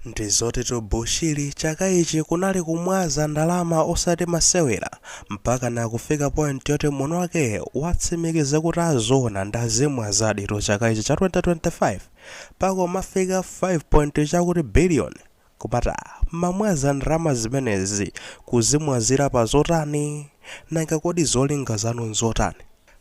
Ndizotitu Bushiri chaka ichi kunali kumwaza ndalama osati masewera, mpakana kufika point yoti mwini wake watsimikiza kuti azoona, ndazimwazaditu chaka ichi cha 2025 pakomafika 5 point chakuti billion. Kupata mamwaza ndalama zimenezi kuzimwazira pa zotani? Nanga kodi zolinga zanu nzotani?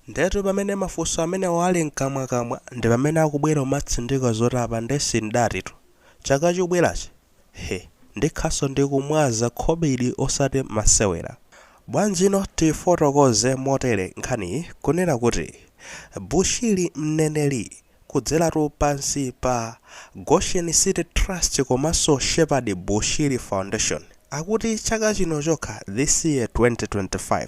Ndetu pamene mafunso amenewo ali mkamwakamwa ndi pamene akubwera umatsindika zoti apa ndesindatitu chaka chikubwerachi, he, ndikhaso ndikumwaza khobiri osati masewera. Bwanjino tifotokoze motere nkhaniyi kunena kuti Bushiri mneneri kudzeratu pansi pa Goshen City Trust komanso Shepherd Bushiri Foundation akuti chaka chino chokha, this year 2025,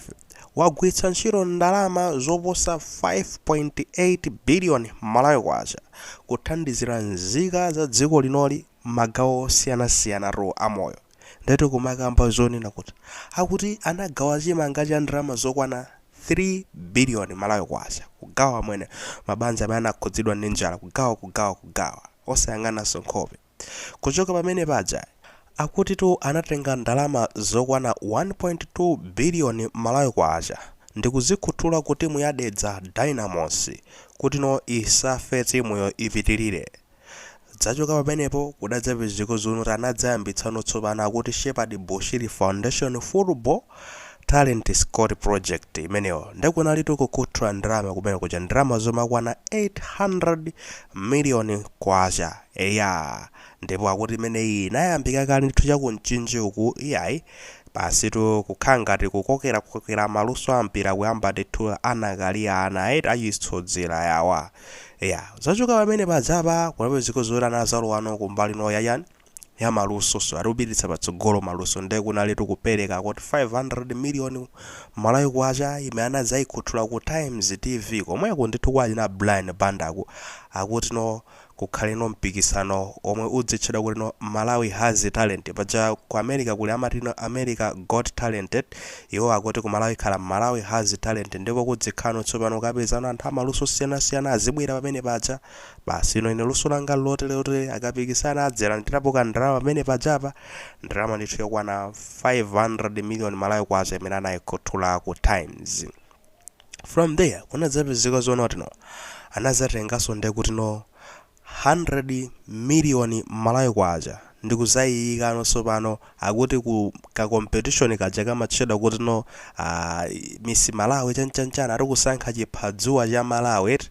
wagwiritsa ntchito ndalama zoposa 5.8 billion Malawi kwacha kuthandizira nzika za dziko linoli magawo osiyanasiyana amoyo. Ndetu kumakamba zonena kuti akuti anagawa chimanga cha ndalama zokwana 3 billion Malawi kwacha, kugawa mwene mabanja amene anakhudzidwa ndi njala, kugawa, kugawa, kugawa osayang'ananso nkhope. Kuchoka pamene paja akutitu anatenga ndalama zokwana 1.2 billion Malawi kwacha ndikuzikhuthula ku timu ya Dedza Dynamos kuti no isafe, timuyo ipitirire. Zachoka pamenepo kudadzapezeka zono anadzayambitsano tsopano akuti Shepherd Bushiri Foundation Football Talent Scout Project imeneyo, ndikunalitu kukhuthula ndalama kumene kuja, ndalama zomakwana 800 million kwacha. Eya, ndipo akuti imeneyi inayambika kale ndithu chakumchinji uku. Iyayi, pasitu kukhala ngati kukokera kukokera maluso ampira kuyamba ndithu anakali ana eti achitsodzera yawa. Ya, zachoka pamene padzapa kunapezeka zoti anazalowano kumbali no yayani ya maluso, so atipititsa patsogolo maluso. Ndiye kunalitu kupereka kuti 500 million Malawi kwacha imene anadzayikhuthula ku Times TV komweko ndithu kwa achina Brian Bandaku, akuti no kukhale no mpikisano omwe udzitchedwa kuti no Malawi Has Talent. Paja ku America kuli amati no America Got Talented, iwo akuti ku Malawi khala Malawi Has Talent, ndipo kudzikhala tsopano kapezano anthu amaluso osiyanasiyana azibwera pamene paja. Basi, ino ine luso langa lotere, akapikisana adzera ndirapo kandalama pamene pajapa, ndalama ndithu yokwana 500 million Malawi kwacha imene anayikhuthula ku Times. From there kunadzapezeka zoona no anazatenganso ndekuti no 100 million Malawi kwacha ndikuzayiyika tsopano akuti ku ka competition kaja kamatchedwa kuti no Miss Malawi chanchanchana, ati kusankha chiphadzuwa cha Malawi eti.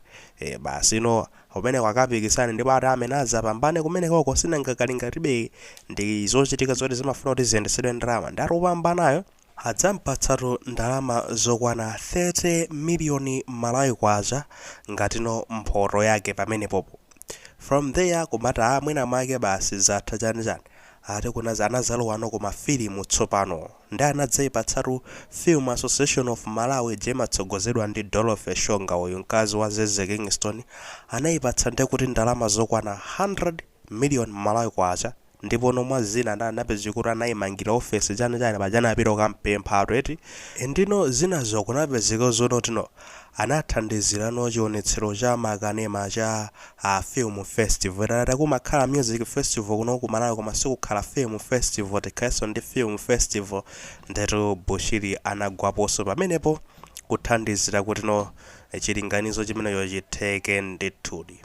Basi, no kumene kwakapikisana ndipo ati amene azapambane kumene koko sinangakalingatibe ndi zochitika zoti zimafuna kuti ziyendesedwe ndalama, ndi ati opambanayo adzampatsatu ndalama zokwana 30 miliyoni Malawi kwacha ngatino mphoto yake pamenepopo. From there kumati a mwina mwake basi zatha chanichani, ati kunaza anazalowano ku mafilimu tsopano, ndi anadzayipatsatu Film Association of Malawi jematsogozedwa ndi Dorothy Shonga, uyu mkazi wa Zeze Kingston, anayipatsa ndekuti ndalama zokwana 100 million Malawi kwacha. Ndipo nomwe zina ndi anapeza kuti anayimangira ofesi chanichani pachana apita kukampempha eti. Ndino zinazo kunapezeka zonotino anathandizirano chionetsero cha makanema cha film festival. Tata kumakhala music festival kuno ku Malawi koma sikukhala film festival, tikhalenso ndi film festival. Ndetu Bushiri anagwaponso pamenepo kuthandizira kuti no chilinganizo chimenecho chitheke ndithudi.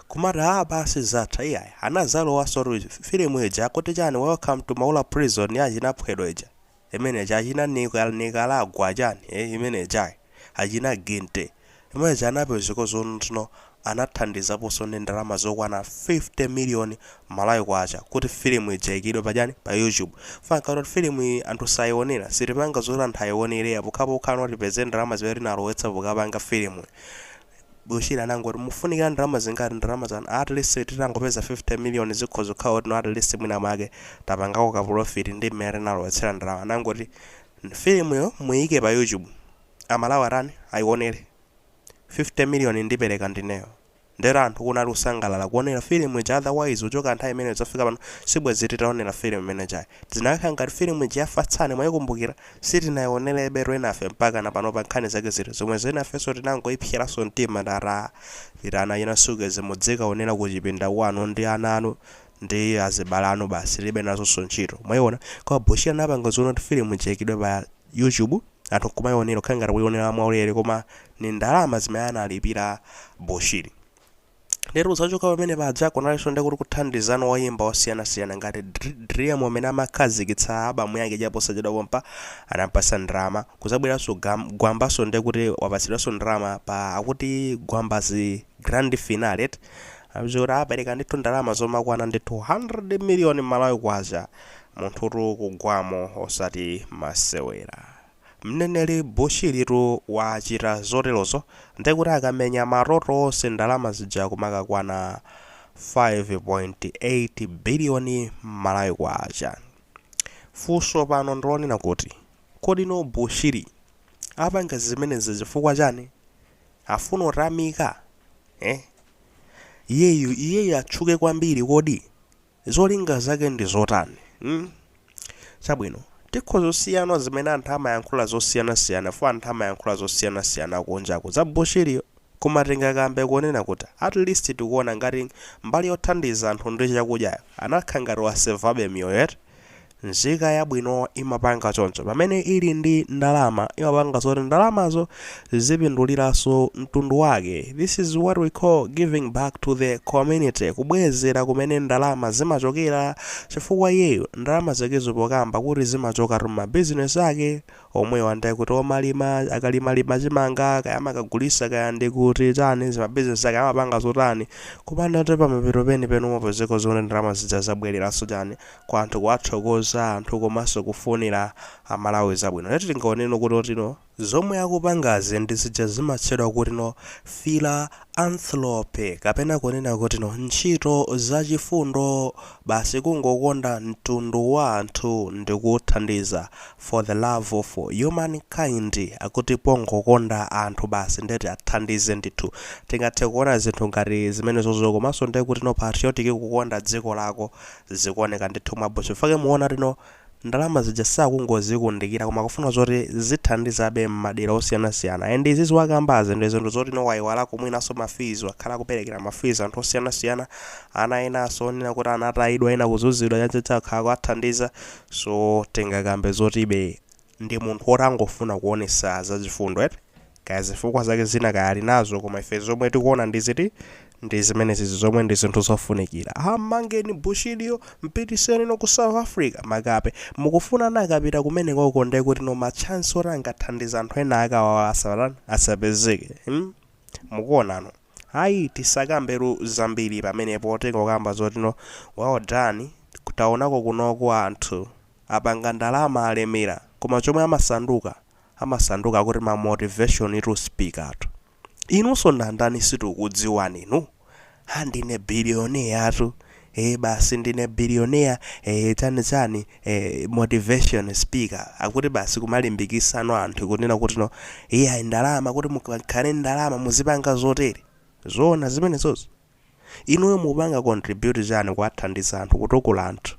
Kumati a basi zatha, iyayi, anazalowanso filimu ija kuti chani, Welcome to Maula Prison ya achinaphwedwa ija, imene achina Nicaragua chani, imene jayi achina Ginte imene anapezeka zonotino anathandizaponso ndi ndalama zokwana 50 million Malawi kwacha kuti filimu ija ikidwe pachani, pa YouTube. Fanka kuti filimu iyi anthu sayionera, sitipanga zoti anthu ayionere, pokhapokha tipeze ndalama zimene tinalowetsa pokapanga filimu. Bushiri anangoti mufunikira ndalama zingati? Ndalama zanu at least titangopeza 50 million zikhoza kukhala kuti no at least mwina mwake tapangako ka profit ndi mmene tinalowetsera ndalama. Anangoti filimuyo muyike pa YouTube, Amalawi atani, ayionere, 50 million ndipereka ndineyo. Ndero anthu kunali kusangalala kuonera filimu ija, otherwise uchoka nthawi imene zafika pano sibwezi titaonera filimu imene jayi. Zinakhala ngati filimu ija yafatsani mwayikumbukira, sitinayionerebe twenafe mpaka na pano pa nkhani zake ziti zomwe zenafenso tinangoyipseraso mtima, ndata pitana ina sukeze mudzikaonera kuchipinda kwanu ndi ana anu. Ndi azibale anu basi, tilibe nazonso ntchito. Mwayiona? Koma Bushiri anapanga zoona kuti filimu ija pa YouTube, anthu kumayionera, kukhala ngati kuyionera mwaulere, koma ni ndalama zimene analipira Bushiri. Lero uzachoka pamene paja kunalinso ndekuti kuthandizana oyimba osiyanasiyana ngati Driemo amene amakhazikitsa album yake chaposachedwa pompa, anampasa ndalama. Kuzabweranso Gwambaso, ndekuti wapatsidwanso ndalama pa akuti Gwamba's grand finale, akuti apereka ndithu ndalama zomakwana ndithu 100 million Malawi kwacha. Munthutu kugwamo osati masewera. Mneneri Bushiritu wachita zoterozo, ndekuti akamenya ma total onse, ndalama zija kumakakwana 5.8 biliyoni Malawi kwacha. Funso pano ndilonena kuti, kodi no Bushiri apanga zimenezi chifukwa chani? Afuna utamika, eh? Iyeyu atchuke kwambiri? Kodi zolinga zake ndi zotani, Chabwino, tikhoza kusiyana zimene anthu amayankhula zosiyanasiyana, fo anthu amayankhula zosiyanasiyana kunjaku za Bushiriyo, koma tingakambe kunena kuti at least tikuona ngati mbali yothandiza anthu ndi chakudyayo anakhala ngati wasevabe miyoyo eti. Nzika yabwino imapanga choncho, pamene ili ndi ndalama imapanga zoti ndalamazo zipinduliranso mtundu wake. This is what we call giving back to the community, kubwezera kumene ndalama zimachokera, chifukwa iyeyo ndalama zakezo pokamba kuti zimachoka mabizinesi ake omwewa, ndiye kuti omalima, akalimalima chimanga, kaya amakagulisa, kaya ndikuti chani, zimabizinesi ake amapanga zotani, kupanda kuti pamapeto penipeni umapezeka zoti ndalama zija zabwereranso chani kwa anthu, kuwathokoza anthu komanso kufunira Amalawi zabwino. Leti tingaoneno kuti otino zomwe akupangazi ndi zija zimatchedwa kuti no philanthropy, kapena kunena kuti no ntchito zachifundo, basi kungokonda mtundu wa anthu ndikuthandiza for the love of humankind, akuti pongokonda anthu basi ndeti athandize ndithu. Tingathe kuona zinthu ngati zimenezozo, komanso ndiye kuti no patriotic, kukonda dziko lako, zikuoneka ndithu mwabwino, chifukwa muona tino ndalama zija sakungozikundikira, koma kufuna zoti zithandizabe m'madera osiyanasiyana. And izi ziwakambazi ndi zinthu zoti no wayiwalako mwinanso ma fees, wakhala kuperekera ma fees anthu osiyanasiyana, ana enanso onena kuti anatayidwa, ena kuzunzidwa chanchacha, akhala kuwathandiza. So tingakambe zotibe ndi munthu wotangofuna kuonesa zachifundo eti. Kaya zifukwa zake zina kaya ali nazo, koma ife zomwe tikuona ndi ziti? Ndi zimenezi zomwe ndi zinthu zofunikira. Amangeni Bushiriyo, mpitiseni no ku South Africa. Makape, mukufuna nakapita kumenekoko ndiye kuti no ma chance oti angathandiza anthu ena akawawa asatani, asapezeke, Mukuonano? Ayi, tisakamberu zambiri pamenepo, tingokamba zotino well done. Taonako kunoko anthu apanga ndalama, alemera, koma chomwe amasanduka, amasanduka kuti ma motivation to speaker atu. Inunso ndandani? Situkudziwani inu. Ha, ndine billionaire atu, basi ndine billionaire, chani chani, motivation speaker, akuti basi kumalimbikisano anthu kunena kuti no iye ndalama, kuti mukhale ndalama muzipanga zotere. Zoona zimenezozo? Inuyo mupanga contribute chani kuwathandiza anthu, kutukula anthu?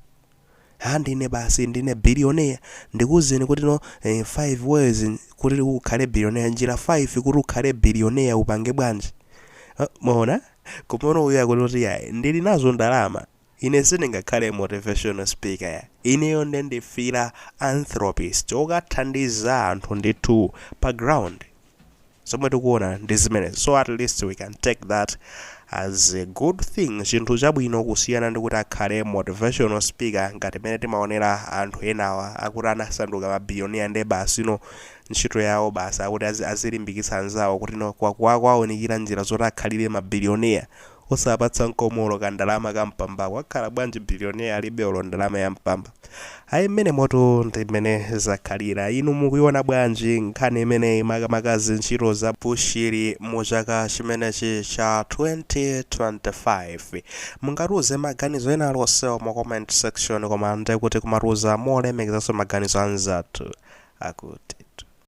Ha, ndine basi ndine billionaire, ndikuwuzeni kuti no 5 ways kuti ukhale billionaire, njira 5 kuti ukhale billionaire upange bwanji? Mwaona kumene uyo akuti yayi, ndili nazo ndalama ine, sindingakhale motivational speaker ya ineyo, nde ndi philanthropist okathandiza anthu ndithu pa ground. Zomwe tikuona ndi zimenezi. So at least we can take that as a good thing, chinthu chabwino, kusiyana ndi kuti akhale motivational speaker ngati mene timaonera anthu enawa akuti anasanduka mabillionaire, nde basi no ntchito yawo basi akuti azilimbikitsa anzawo kuti no kwakuwaunikira njira zoti akhalire mabillionaire, osapatsa nkomolo kandalama kampambako. Akhala bwanji billionaire alibe olo ndalama ya mpamba? Ayi, mmene moto ndi mmene zakhalira. Inu mukuiona bwanji nkhani imeneyi, makamakazi ntchito za Bushiri mu chaka chimenechi cha 2025? Mungatiuze maganizo ena aliwonsewo mu comment section, koma ndekuti kumatiuza molemekezanso maganizo anzathu akuti.